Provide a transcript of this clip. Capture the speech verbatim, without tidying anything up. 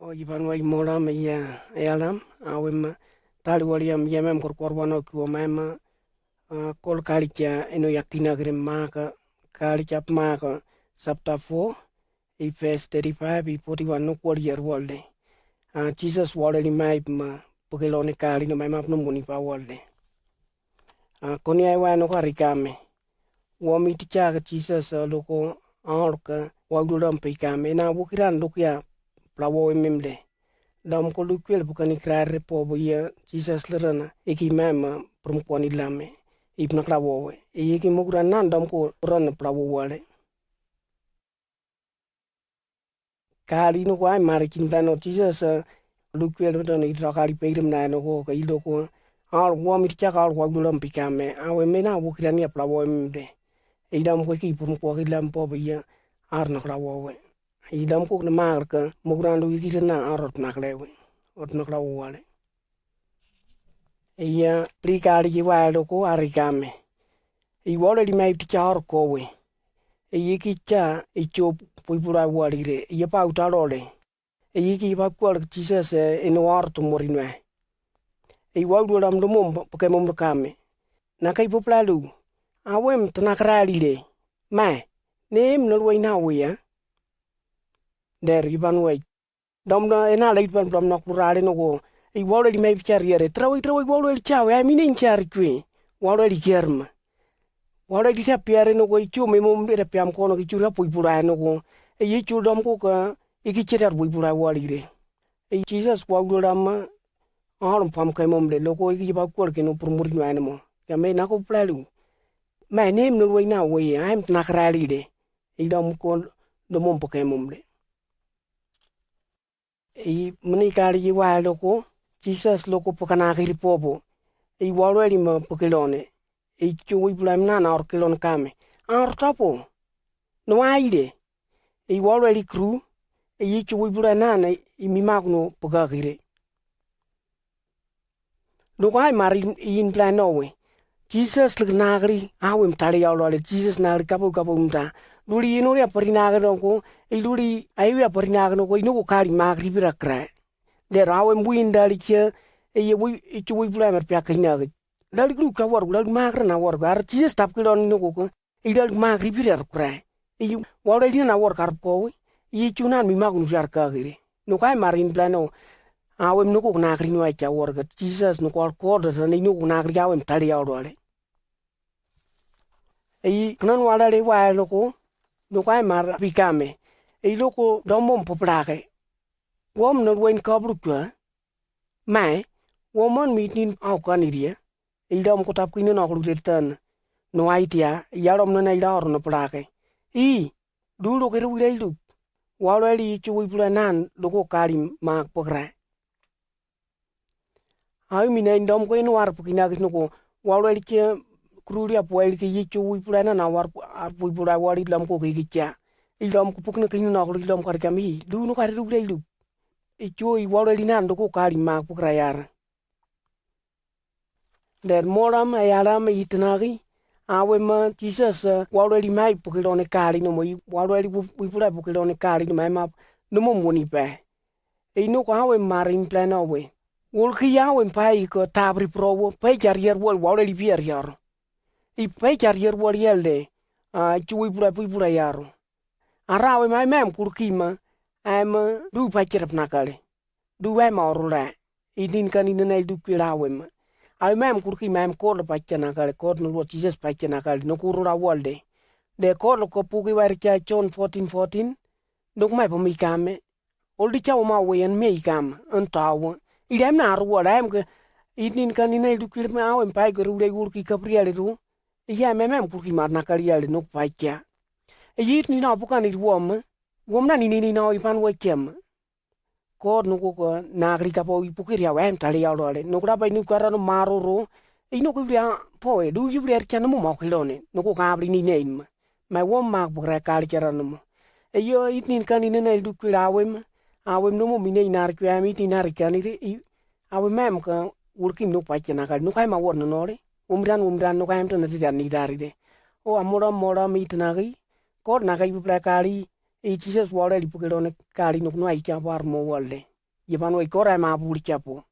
O ibanwa imoram ia ealam, awem tali waliam ia mem kor kor wano kiwa mem, a, kol kalikia eno yakina gere maka, kalikia maka, chapter four, i verse thirty-five, i forty-one no kwali yer walde. A, Jesus wale li mai ma, pukelo ne kali no mai ma pno muni pa walde. A, koni ai wa no kari kame. Wa mi ti kia ka Jesus, a, loko, a, orka, wa ulo lam pe kame. Na wo kiran loko ya, pla wo e mem de. Dam ko lukwel bukani krare po bo ya, Jesus le rana, e ki mem, a, prum kwani lame. Ipna kla wo we. E ki mo kura nan dam ko rana pla wo wale. Kali no ko ai mari kin plano Jesus, a, lukwel don i tra kali peirim na no ko ka ilo ko. Ar wa mi ti kia ka ar wa ulo lam pe kame. Awe me na wo kiran ya pla wo em de. Idam ko ki pum ko ki lam po bia. Ar na kla wo we. Idam ko na mar ka mo kran lu ki na ar ot na kla we. Ot na kla wo wale. Ia, pli kali ki wa loko ari kame. I wale li mai ti kia ar ko we. E i ki kia, i tio pui pula wali re, i pa uta lole. E i ki ba kwal Jesus, e, e no ar to mori nwe. E wa ulo lam do mom, pake mom kame. Na kai popla lu. Awem tana krali le. Ma, ne em no lwe na we ya. Der iban we. Dam na ena leit ban blam na kurale no go. I wale li mai bichari are. Trawe, trawe, wale li chawe. Ai mine nchari kwe. Wale li germa. Wale li tia piare no go i chume mom de piam kono ki chura pui pura no go. E i chu dam ko ka i ki chera pui pura wale re. E Jesus wa ulo lama. Aron pam kai mom de no go i ki ba kwal ke no pur muri no anemo. Ya me na ko plalu. Ma ne em no we na we. Ai em na krali de. I dam ko do mom pa kai mom de. I mani kari i wa loko, Jesus loko pakana kiri popo. I walo eli ma pakilone. I chu wi pula mna na or kilone kame. Ar tapo. No aide. I walo eli kru. I chu wi pula nana i mi magno pakakire. Loko ai mari in plan no we. Jesus lik nagri, awem tali ya lole, Jesus nagri kapo kapo unta. Luli ino ya pari nagri no ko, i luli ai ya pari nagri no ko, ino ko kali magri bira kra. Der awem bui ndali kia, e ye bui, i chu bui bula mer pia kai nagri. Dali lu ka war, dali magri na war, ar Jesus tap kilon ino ko ko. Ida lu magri bira kra. I walo ina na war kar ko we. I chu nan mi magun jar ka giri. No kai marin plano. Awem no ko nagri no ai cha war ka Jesus no ko ar ko da ni no ko nagri awem tali ya lole. I knan wala le wa loko. No kai mar pikame. I loko domom poplake. Wom no wen kabru kwa. Mai, wom on mi nin au kaniria. Ildom ko tap kino na kulu tetan. No aitia, yalom no na ila or no plake. I, du lo ke ru ila ilu. Walo eli chu wi pula nan, lo ko kali mak pokra. Ai mi na indom ko ino ar pukina kis no ko. Walo eli ke kuru lia po eli ke yi chu wi pula nan, awar ar wi pula wali lam ko ke kia. Ildom ko pukina kino na kulu ildom kar kami. Du no kari ru ila ilu. I chu i walo eli nan, lo ko kali mak pokra yar. Der moram, e aram, i tnari, awem, Jesus, walo eli mai pukilone kali no mo, i walo eli wi pula pukilone kali no mai map, no mo moni pe. E ino ko awem marin plan awe. Wol ki awem pai ko tabri prowo, pai charier wol, walo eli pier yaro. I pai charier wol yelde, a, chu wi pula, wi pula yaro. Ara awem ai mem kurkima, ai ma, du pai cherap nakale. Du wai ma orula. Idin kan ina na idu kila wem. Ai mem kurki mem kor pa kena kale, kor no lo Jesus pa kena kale, no kurula walde. De kor ko puki wari kia John fourteen fourteen. Dok mai pa mi kame. Oldi kia ma we en me ikam, en tawo. Idem na ru wala em ke. Idin kan ina idu kila ma awem pa ke rule kurki kapriale ru. Iya mem mem kurki mar na kaliale no pa kia. Idin na bukan idu wom. Wom na ni ni na ipan we kem. Kor no ko ko nagri kapo i pukiri awem tali ya lole. No kura pa inu kara no maroro. Ino ko bria po e du yu bria kia no mo ma kilone. No ko ka bri ni neim. Ma wom ma bukra kali kara no mo. E yo itnin kan ina na idu kila awem. Awem no mo mi nei nar kia mi itnin nar kan ire. Awem mem ka wurki no pa kia na kali. No kai ma wor no nore. Wom ran wom ran no kai em to na ti dan ni dari de. O amora mora mi itnari. Kor na kai bukra kali. I Jesus wale li pukilone kali no no ai kia war mo wale. Iba nui kora ma buri kiapo.